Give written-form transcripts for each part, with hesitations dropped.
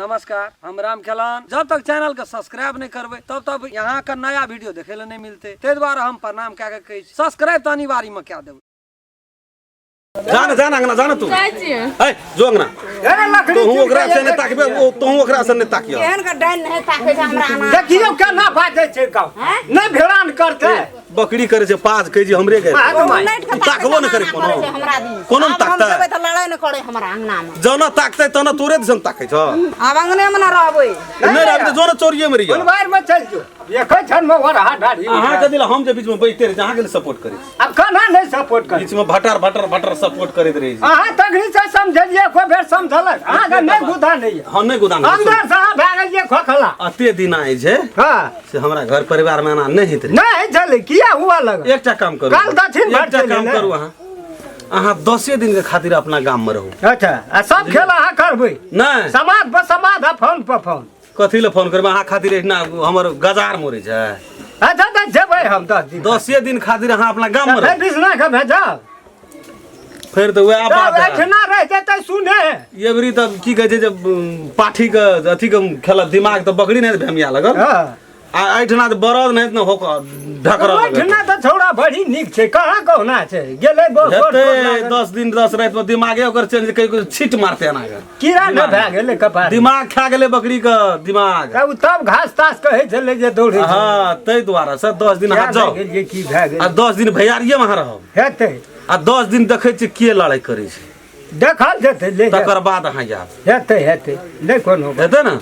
नमस्कार, हम राम खेलान। जब तक चैनल के सब्सक्राइब नहीं करबै तब तक यहाँ के नया वीडियो देखे ले नहीं मिलते, ताहि दुआरे हम प्रणाम कए के कहै छी सब्सक्राइब तऽ अनिवार्य में कए देबै। जान जान अंगना जान तू। जाइ छियै। ए जो अंगना। ए लकड़ी तोहू ओकरा से नहीं ताकबे, ओ तोहू ओकरा से नहीं ताकियो। केहन के डाइन नहीं ताकै छै हमरा अनाज। देखियौ केना बाजै छै गाँव। नहि भेड़ान करतै। बकरी करे छै पाँच के जी हमरे के। बात माय। उलटि के ताकै ताकबो नहि करे छै, कोनो। करै छै हमरा दिस। कोनो आब हम ताकतै। जेबै तऽ लड़ाइ नहि करै हमरा अंगना मे। जना ताकतै तना तोरे दिसन ताकै छ। आब अंगने मे न रहबै। नहि रहबै तऽ जोरे चोरिये मे रहियो। फुलबार में चलि जो। एकै क्षण में ओरहा ढारी। अहाँ के दिल हम जे बीच में बैठते रहे अहाँ के सपोर्ट करे छी। आब केना नहि सपोर्ट करी? बीच में भटर भटर भटर सपोर्ट करैत रहे छी। अहाँ तखनी से समझलियै एको बेर समझलक। अहाँ के नहि गुदा नहि यऽ। हम नहि गुदा नहि। अंदर से अहाँ भए गेलियै खोखला। अते दिन आइ छै हाँ। से हमरा घर परिवार में एना नहि होइत रहे। नहि छलै किया हुआ लगल? एकटा काम करू। काल दक्षिण भर एकटा चलि काम एलै। करू अहाँ। अहाँ 10 दिन के खातिर अपना गाम में रहू। अच्छा, आ सब खेल अहाँ करबै। नहि। समाज पर समाज आ फोन पर फोन। कथी ले फोन करबै अहाँ खातिर एहिना हमर गजार मोरै छै। अच्छा तऽ जेबै हम 10 दिन। 10 दिन खातिर अहाँ अपना गाम में फेर रहू। बिसना के भेजब। फेर तऽ वएह तब बात है। एहिठिना रहि जेतै सुने। एबरी तऽ की कहै छै जे पाठी के अथी के खेलत दिमाग तऽ बकरी नहि भेमिया लगल। हाँ। आ एहिठिना तऽ बरद नहि ने होक ढकरऽ लगल। ओहिठिना तऽ छौड़ा बड़ी नीक छै, कहाँ कहुना छै गेलै हेतै 10 दिन 10 राति में दिमागे ओकर चेंज कहि कऽ छीट मारतै एना कऽ। कीड़ा नहि भए गेलै कपार। दिमाग खा गेलै बकरी के दिमाग। तब तब घास तास कहै छलै जे दौड़ै छलै। हाँ, ताहि दुआरे से 10 दिन अहाँ किया जाउ। भए गेलियै, की भए गेलै? आ 10 दिन भैयारिये में अहाँ रहब। हेतै। आ 10 दिन देखै छियै के लड़ाइ करै छै। देखल जेतै, ले जायब। तकर बाद अहाँ जायब। हेतै, हेतै, नहि कोनो बात। हेतै ने?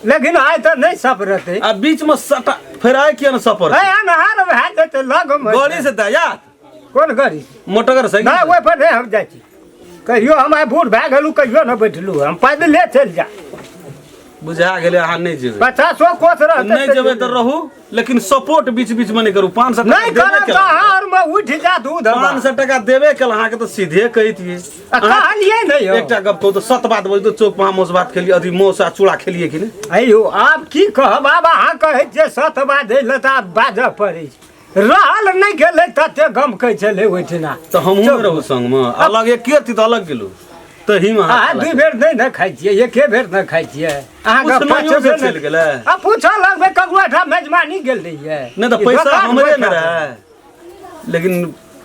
लेकिन आइ तऽ नहि सप रहतै। आ बीच में सटा फेर आइ किया ने सपर? ए, अन्हार भए जेतै लग में। गाड़ी से दे यार। कोन गाड़ी? मोटरसाइकिल से? नहि, ओहि पर नहि हम जाइ छी। कहियो हम आइ बूढ़ भए गेलहुँ, कहियो नहि बैठलहुँ, हम पैदले चलि जा। बुझा गेलै अहाँ नहि जेबै। 50 कोस रहतै नहि जेबै तऽ रहू, लेकिन सपोर्ट बीच बीच में नहि करू। 500 टका नहि देबे करब केलहुँ। तऽ अहाँ आर में उठि जायत दूध हमरा। 500 टका देबे केलहुँ अहाँके तऽ सीधे कहितियै। आ कहलियै नहि यौ। एकटा गप कहू तऽ सत बात बजू तऽ चौक पर अहाँ मौस भात खेलियै, अथी मौस आ चूड़ा खेलियै कि नहि? अयौ आब की कहब, आब अहाँ कहै छियै सत बाजै लए तऽ आब बाजऽ पड़ै छै। रहल नहि गेलै तते गमकै छलै ओहिठिना। तऽ हमहूँ नहि रहू संगमे, अलग एके अथी तऽ अलग गेलहुँ। तहीमे अहाँ अहाँ 2 बेर नहि ने खाइ छियै, एके बेर ने खाइ छियै। अहाँके पूछनाइयो पाँच से बेर चलि गेलै। आ पूछऽ लगबै ककरो एहिठाम मेजबानी गेल रहियै। नहि तऽ ई पैसा दोकान हमरे ने बैठा रहै, लेकिन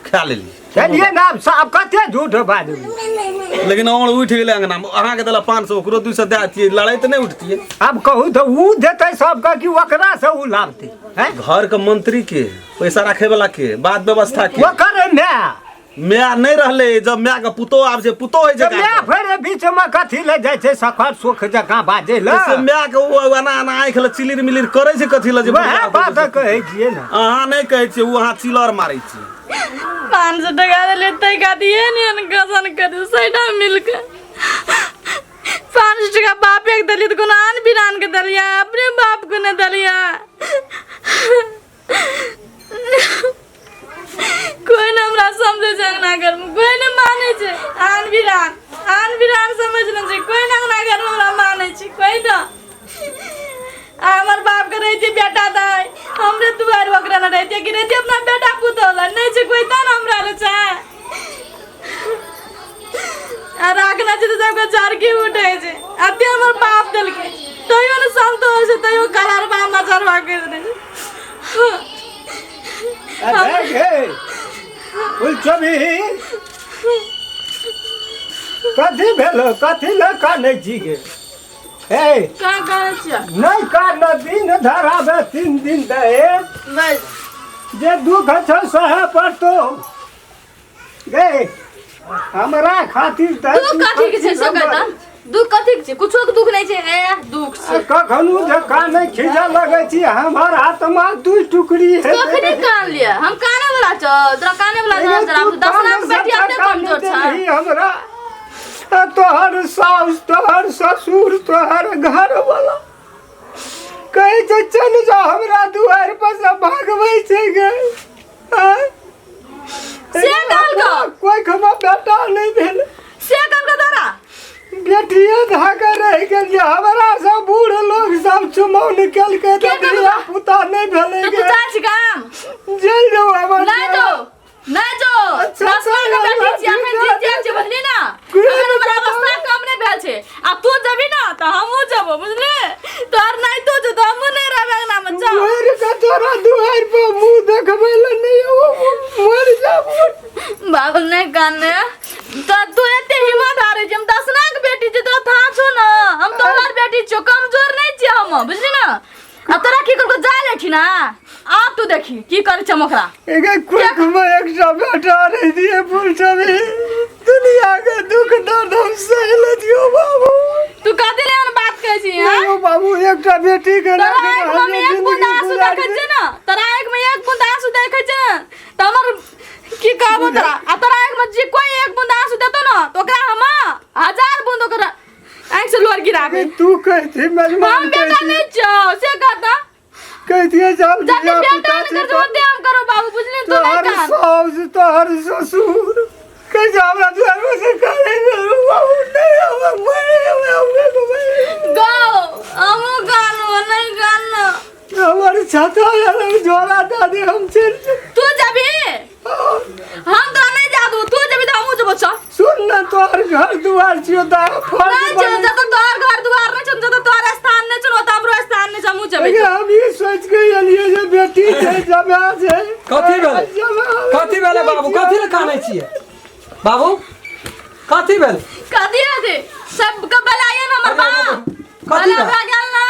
खा लेलियै। खेलियै ने, आब आब कते झूठ बाजबै। लेकिन और उठि गेलै अंगना में, अहाँके देलक 500, ओकरो 200 दए दियै, लड़ाइ तऽ नहि उठतियै। आब कहू तऽ उ देतै सबके कि ओकरा से उ लाबतै? हैं? घर के मंत्री के, पैसा राखे वाला के, बात व्यवस्था के। ओकर माय। माय नहि रहलै, जब माय के पुतोह आबै छै, पुतोह होइ छै तऽ माय गाम पर। फेर बीच में कथी ले जाइ छै सखर सुख जकाँ बाजै लए? से माय के ओ एना एना आँखि लए चिलिर मिलिर करै छै कथी लए जे वएह बुढ़िया बात आबै छै। कहै छियै ने। अहाँ नहि कहै छियै, ओ अहाँ चिलर मारै छियै। 500 टका देलियै ताहि खातिर एहन एहन गसन करी सैटा मिलके। 500 टका बापे के देलियै तऽ कोनो आन बिरान के देलियै, अपने बाप के नहि देलियै। कोई ने हमरा समझे छै अंगना घर में, कोई ने माने छै। आन बिरान, आन बिरान समझ ने छै, कोई ने अंगना घर में हमरा माने छै, कोई ने। आ हमर बाप के रहितियै बेटा दाय, हमरे दुआरि ओकरा ने रहितियै कि रहितियै अपना बेटा पुतोह लए, नहि छै कोई तहन हमरा लए छै। आ राखना छै तऽ सबके झरकी उठै छै। अते हमर बाप देलकै तैयो ने संतोष छै, तैयो कलरबा मचरबा करि दै छै। अरे गे, फुलचोभी, कथी भेलो? कथी लए कानै छी गे? हे, कहाँ कानै छियै? नहि कान, दिन धराबे 3 दिन दे। बस। जे दुख छौ सहे पड़तो गे, हमरा खातिर तऽ दुख कथी के छै से कहता? दुख कथी के छै? कुछो के दुख नहि छै। ए दुख छै। कखनो जे कानै खींचऽ लगै छी, हमर आत्मा 2 टुकड़ी हेतै। कखनी कान लिअ? हम काने वाला छौ, तोरा काने वाला छौ, तोरा 10 लाख बेटी अपने कमजोर छै। हमरा तोहर साउस, तोहर ससुर, तोहर घर वाला कहै छै चल जा हमरा दुआरि पर से भागबै छै गे। आँय? से कहलकौ? कोइ खमा बेटा नहि भेल। से कहलकौ तोरा? बेटिए धाके रहि गेल। हमरा सब बूढ़ लोग सब चुमौन केलकै तऽ के कहलकौ? धिया पुता नहि भेलै तऽ तू गे। जाइ छी गाम? चलि जाउ हमर नहि जो, नहि जो। अच्छा, 10 लाख के चल, बेटी छी, अखन ठीक जीत जाय छै, बुझली ना? कोई अखन हमर नहि अवस्था कम नहि भेल छै। आ तू जेबही ना तऽ हमहूँ जेबो, बुझली? देखी की करै छै हम ओकरा। एगे कोख में एकटा बेटा रह दिए फुलचनी, दुनिया के दुख दर्द हम सह लेतियो बाबू। तू कथी ले एहन बात कहै छी हैं? नहीं बाबू, एकटा बेटी के तोरा राखि आँखि में रहल एक बूंद जिंदगी आंसू गुजार देखै छै ने, तोरा आँखि में एक बूंद आंसू देखै छै ने तऽ हमर की कहबो तोरा। आ तोरा आँखि में जे कोई एक बूंद आंसू देतो ने तऽ ओकरा हम 1000 बूंद ओकरा आँखि से लोर गिराबे। तू कहती मेजबान हम बेटा कहती नहीं छौ से कहता। कहती जाओ जते धिया बेटा पुता नहीं छै कर ओते हम करो बाबू, बुझली? तू नहीं तोहर कान। साउस तोहर ससुर कहै हमरा दुआर में से करे बाबू नहीं हमर मरे हमरा गो हमू गानो नहीं गानो। हमर छाता यार झोला दे दे हम चल। तू जबी हम तो नहीं जादू, तू जबी तो हमू जबो चल। सुन ना, तोहर घर दुआर छियो दा फर्ज नहीं छौ, जब तक तोहर घर दुआर नहीं छौ, जब तक तोहर स्थान नहीं छौ, ओतऽ हमरो स्थान नहीं छौ, हमहूँ जेबै। हम ई सोच के एलियै जे बेटी छै जमा छै। कथी भेलै? कथी भेलै बाबू? कथी लए कानै छियै बाबू? कथी भेलै? कथी हेतै? सबके बलाइए ने हमर बाप। कथी बला भेल? भए गेल ना।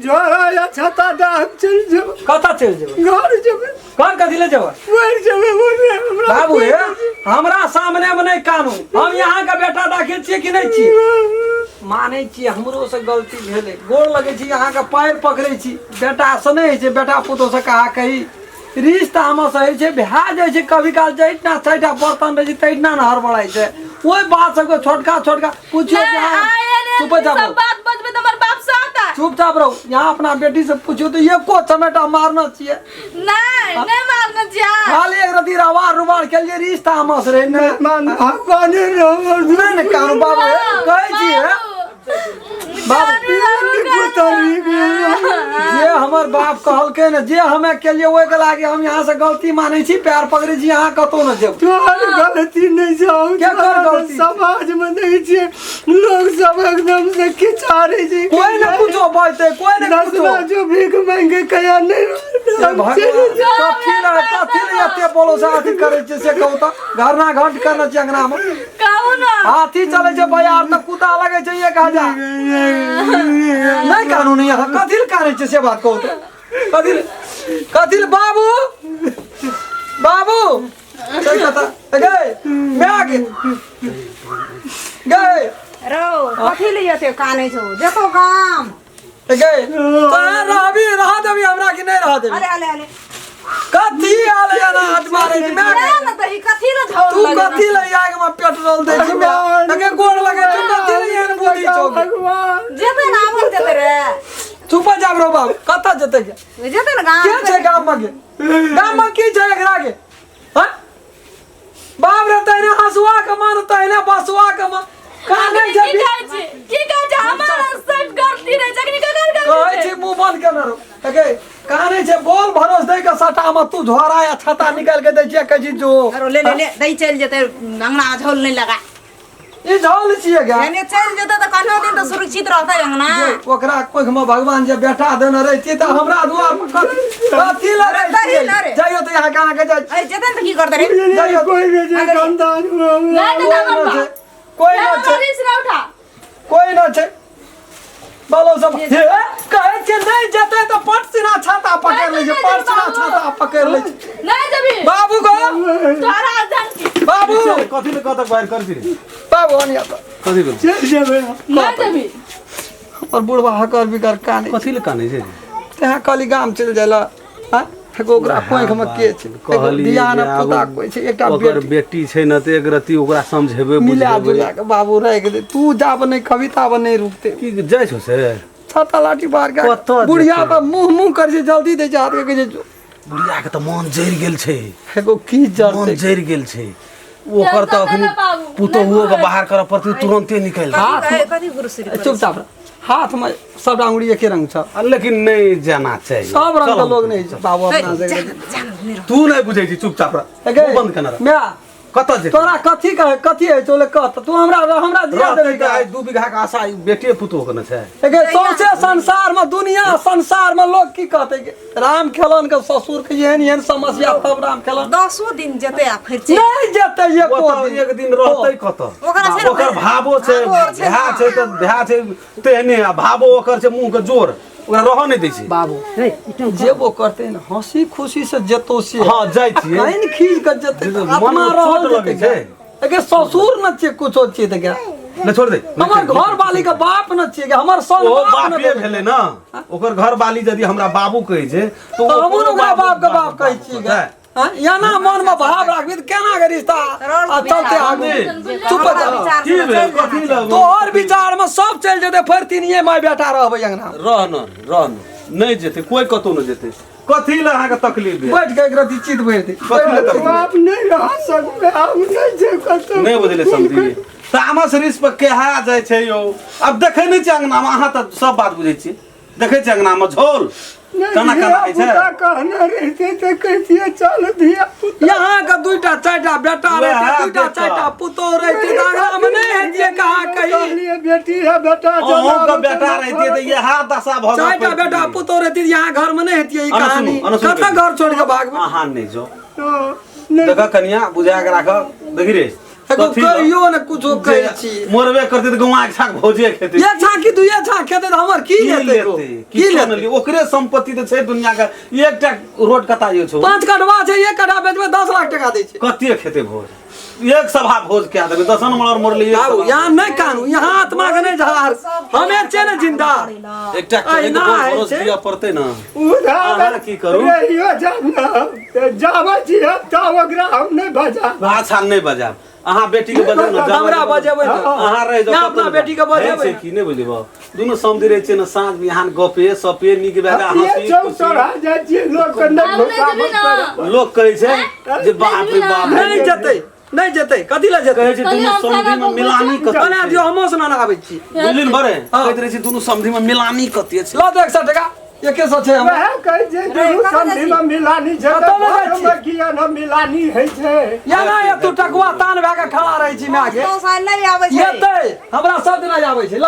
झोरा या छाता दा हम चलि जेबै। कतऽ चलि जेबै? घर जेबै। घर कथी लए जेबै? मरि जेबै ओने हमरा। बाबू हे, हमरा सामने में नहीं कानू। हम यहाँ के बेटा दाखिल छियै कि नहीं छियै? मानै छियै हमरो से गलती भेलै, गोर लगै छी अहाँके, पैर पकड़ै छी। बेटा से नहि होइ छै, बेटा पुतोह से कहा कही रिश्ता हमर से होइ छै, भए जाइ छै कभी काल। जहिना चारिटा बर्तन रहै छै तहिना ने हड़बड़ाइ छै। ओहि बात सबके छोटका छोटका पुछियौ नहीं, कि अहाँ आए ने, चुप चाप सब रहू, बात बजबै तऽ हमर बाप साथ आय। चुपचाप रहू। यहाँ अपना बेटी से पुछियौ तऽ एको चमेटा मारना छियै। नहीं नहीं मारना छियै। खाली एक रति रवार रुबार केलियै, रिश्ता हमर से रहै ने। मान भगवान हमर नहि ने कानू बाबू हे, कहै छी हे बाबू। जे हमर बाप कहलकै ने जे हमे केलियै ओहि के लागे हम यहाँ से गलती मानै छी, पैर पकड़ै छी, अहाँ कतौ न जेब। तोहर गलती नहीं छौ। केकर गलती? समाज में देखै छियै लोग सब एकदम से खिचारै छै। कोई ने कुछो बजतै, कोई ने कुछो। दसमा जो भीख मांगे कया नहीं हे भगवान, कथी लए कथी लए एते बोलो से अथी करै छियै से कहू तऽ? घरना घंट करने छियै अंगना मे। कहू ना। हाथी चलै छै बाजार तऽ कुत्ता लगै छै 1000। नहि कानून यहाँ कथी लए कानै छियै से बात कहू तऽ? कथी लए कथी लए बाबू? बाबू चल कतऽ गे माय गे गे रौ कथी ले एते कानै छौ? देखो काम गे तोरा रहबी रह देबी हमरा कि नहि रह देबी? अरे अले अले। कथी आले ना हाथ मारे छी माय गे? ना तऽ ई कथी ले झोल तू लगेने? कथी ले आग में पेट्रोल दै छी माय? अगे गोड़ लगे छौ, कथी ले एहन बुद्धि छौ? भगवान जेतै ने आबो जेतै रे। चुप जाब रो बाबू, कतऽ जेतै गे? जेतै ने गाम। के छै गाम में गे? गाम में की छै एकरा गे? हाँ बाप रे, तहिने हंसुआ के मन तहिने बसुआ के मन कानै छै। की कहै छी? की कहै छी? हमर सब गलती रहै छै, अखनी ककर गलती कहै छै? छी मुंह बंद केने रहो। एगे कानै छै, बोल भरोस दै के सटा में तू झोरा या छाता निकाल के दै छियै, कहै छी जो। अरो ले ले ले दै चलि जेतै, अंगना झोल नहि लगा। ई झोल छियै गे? एने चलि जेतै तऽ कहिनो दिन तऽ सुरक्षित रहतै अंगना। ओकरा कोख में भगवान जे बेटा देने रहितियै तऽ हमरा दुआर पर कथी कथी लए दही न रहितियै? रे। जाइयो तऽ यहाँ के जाइ। अरे जेतै ने तऽ की करतै रे? जाइयो। कोई नहीं छै खानदान में हमरा। नहीं कोई जेतै हमर न बाप। छै, कोई न हमर छै, रिस ना उठा। कोई न छै। बोलो सब हे कहै छियै नहि जेतै तऽ पट सिना छाता पकड़ि लै छै, पट सिना छाता पकड़ि लै छै। नहीं जेबी। बाबू गो तोरा धमकी। बाबू कथी ले कतक बाहर कर छी? बाबू अनिया तऽ कथी भेल? चलि जेबै। नहीं जेबी। और बुढ़वा हकर बिकर कानै। कथी ले कानै छै? तेँ कहली गाम चलि जाइ लए। आँय एगो ओकरा कोखि मे के छै? एगो कहलियै धिया जे ने पुता आब कोइ छै, एकटा ओकर बेटी। बेटी छै ने तऽ एक रत्ती ओकरा समझेबै मिला बुझेबै। जुला के बाबू राखि दे। तू जाब नहि कभी ताब नहि रुकते। की जाइ छौ से? छाता लाठी बाहर के कतऽ बुढ़िया जेतै? तऽ मुँह मुँह करै छै, जल्दी दै छै हाथ के, कहै छै जो। बुढ़िया के तऽ मन जरि गेल छै। एगो की मन जरतै? जरि गेल छै ओकर तऽ। जरतै अखनी ने बाबू, पुतोहुओ के नहि बाहर करऽ पड़तै, तुरन्ते निकलि हाथ कथी गुरु चुपचाप रह। हाथ में सबटा अंगुरी एके रंग छ। लेकिन नहीं जाना चाहिए। सब रंग के चल। लोग नहीं छै बाबू अपना जगह। तू नहीं बुझै छी, चुपचाप रह। एगे, मुँह बंद केने रह। म्या कतऽ जेतै? तोरा कथी कहे कथी है चोले कह तऽ तू हमरा हमरा दिया रहतै देबी तऽ आइ 2 बीघा के आशा ई बेटिए पुतोह के ने छै। एगे सौंसे संसार में दुनिया संसार में लोग की कहते के राम खेलन के ससुर के एहन एहन समस्या, तब राम खेलन 10 दिन जेतै आ फेर चलि नहीं जेतै एको ओतऽ दिन। एक दिन रहतै कतऽ? ओकरा छै ने ओकर भावो छै। भावो छै भए ने। छै तऽ भए छै तेहने आ भावो ओकर छै मुँह के जोर। ओकरा रहऽ नहि दै छै। बाबू जेबो करते ने हंसी खुशी से जेतो से। हँ, जाइ छियै। काइन खींच के जेते मन आत्मा चोट रहल लगै जेतै। छै। एके ससुर न छियै, कुछो छियै तऽ क्या? नहि छोड़ दे। हमर घर वाली के बाप न छियै, हमर सन ओ बाप न बापे भेलै। भेलै ने। ओकर घर वाली यदि हमरा बाबू कहै छै तऽ तऽ हमहूँ ने ओकरो ओकरा बाप के बाप कहै छियै कहतै। हाँ, एना मन में भाव राखबी तऽ केना के रिश्ता आ चलते आगू? चुप हमरा जा। विचार की से भेल? चलि कथी जाना। लग तोहर विचार में सब चलि जेतै, फेर तीनिये माय बेटा रहबै अंगना। रह न, रह न, नहि जेतै कोइ, कतहु नहि जेतै। कथी लए अहाँके तकलीफ भेल? बैठ के एक रति चित भरि दे। कथी लए तकलीफ? बाप नहि रह सकबै, हम नहि छै कतहु। नहि बुझलै समझी, तामस रिस पर केहा जाइ छै यौ। आब देखै नहि छियै अंगनामे? अहाँ तऽ सब बात बुझै छियै। देखै छियै अंगनामे झोल नहि, केना केना होइ छै? धिया-पुता कहने रहितै तऽ कहितियै चल धिया पुता। यहाँ के दुईटा चारिटा बेटा वएह रहतै, दुईटा बेटा। चारिटा पुतोह रहतै तऽ अंगना मे नहि हेतियै कहाँ कही। कहलियै बेटी है बेटा। अहूँके बेटा रहितियै तऽ इएह दशा भऽ चारिटा बेटा पुतोह रहतै तऽ यहाँ घर मे नहि हेतियै ई अना सुनू, कहानी। अना सुनू। कतऽ घर छोड़ि के भागबै? अहाँ नहि जाउ। नहि। देख कनिया, बुझा के राख। देखी रे, एगो कथी लए? कहियो ने कुछो कहै छी। मरबे करतै तऽ गौआँ के छाक भौजे खेतै। एक छाक की दुइये छाक खेतै तऽ हमर की की लेतै गो? लेतै? की किछो लेतै? नहि लेतै। ओकरे संपत्ति तऽ छै दुनिया के। एकटा रोड कता यो छौ? 5 कटवा छै, 1 कट्ठा बेचबै 10 लाख टका दै छै। कते खेतै भोज? एक सभा भोज कए देबै। दसन मरल मरले एक बाबू सभा। यहाँ नहि कानू, यहाँ आत्मा के नहि झाड़। हमे छियै ने जिंदा। एकटा अहिना एक गोल होइ भरोस छै। दिअ पड़तै ने। उधार अहाँ की करू? रहियो जाब ने तऽ जाबै छी हम तऽ ओकरा हम नहि बजाब। अच्छा, नहि बजाब। अहाँ बेटी के बजाउ ने। हमरा बजेबै ने। अहाँ रहि जाउ। यहाँ अपना कतौ नहि बेटी के जाउ। बजेबै। छै की नहि बुझलियै बाबू? दुनू समधि रहै छियै ने, साँझ बिहान गपे सपे नीक बेजा ये हँसी चौक खुशी। चौराहा जाइ छियै, लोकके नहि आब नहि जेबही घुसाबऽ ने? पड़ै। लोक कहै छै जे बाप रे बाप। नहि जेतै, नहि जेतै। कथी लए जेतै? कहै छै कहलियै दुनू हम समधि खाना मे मिलानी कते बना छै। दियौ, हमो से ना आबै छी। बुझलियै ने बड़े? हाँ। कहैत रहै छै दुनू समधि मे मिलानी कते छै। लऽ दे 100 टका, 100 छै हमरा। वएह कहै छै दुनू समधिमे मिलानी छै कतऽ तऽ लऽ जाइ घरमे किया ने मिलानी होइ छै? एना ये तू टकुआ तान भए के खड़ा रहै छी माय के। तो साल नहि आबै छै। एतै हमरा सब दिना आबै छै ल।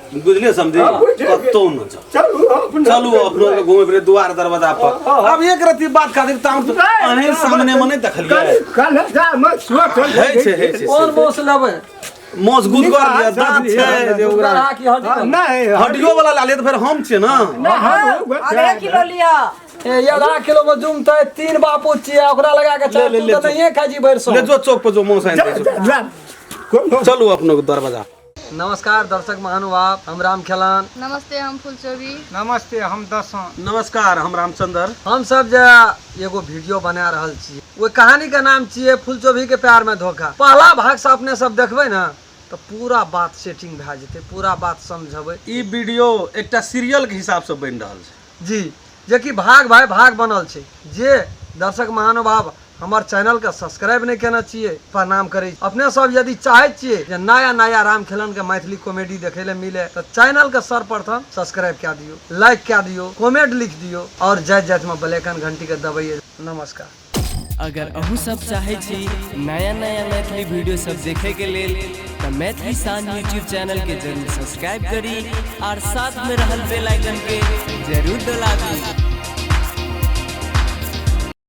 बुझलियै समधि? हाँ, बुझि गेलियै। कतौ न जाउ। चलू अपना। चलू अपनो के घूमे फिरे दुआर दरवाजा पर। आब एक रति बात खातिर ताम अहीं सामने मे नहि देखलियै। कलेजामे चोट होइ छै, होइ छै। कोन मोस लेबै? मोस गुदगर दिअ, दाँत छै जे ओकरा। गुदगरहा की हड्डी? नहि। हड्डियो वाला ला लिअ तऽ फेर हम छियै ने। आधे किलो लिअ। ए, आधा किलो मे जुमतै? तीन बापू छियै, ओकरा लगा के चार। ले, तू ले, तऽ नहिये खाइ छी भरि ले सौ। जो चौक पर जो मौस आनि दै छौ। चलू अपनो के दरवाजा। नमस्कार दर्शक महानुभाव, हम राम खेलान। नमस्ते, हम फुलचोबी। नमस्ते, हम दसों। नमस्कार, हम रामचंद्र। हम सब जे एगो वीडियो बना रहल छी, ओहि कहानी के नाम छियै फुलचोभी के प्यार में धोखा। पहला भाग से अपने सब देखबै ने तऽ पूरा बात सेटिंग भए जेतै, पूरा बात समझबै। ई वीडियो एकटा सीरियल के हिसाब से बनि रहल छै। जी, जेकि भाग भाई भाग बनल छै। जे दर्शक महानुभाव हमर चैनल के सब्सक्राइब नहि केने छियै, प्रणाम करै छी। अपने सब यदि चाहै छियै जे नया नया राम खेलन के मैथिली कॉमेडी देखै लए मिले तऽ चैनल के सर्वप्रथम सब्सक्राइब कए दियौ, लाइक कए दियौ, कमेंट लिख दियौ और जाइत जाइत में बेल आइकन घंटी के दबैयै। नमस्कार। अगर अहूँ सब चाहै छी नया नया मैथिली वीडियो सब देखैके लेल तऽ मैथिली शान यूट्यूब चैनल के जरूर सब्सक्राइब करी और साथ में रहल बेल आइकन के जरूर दबा दी।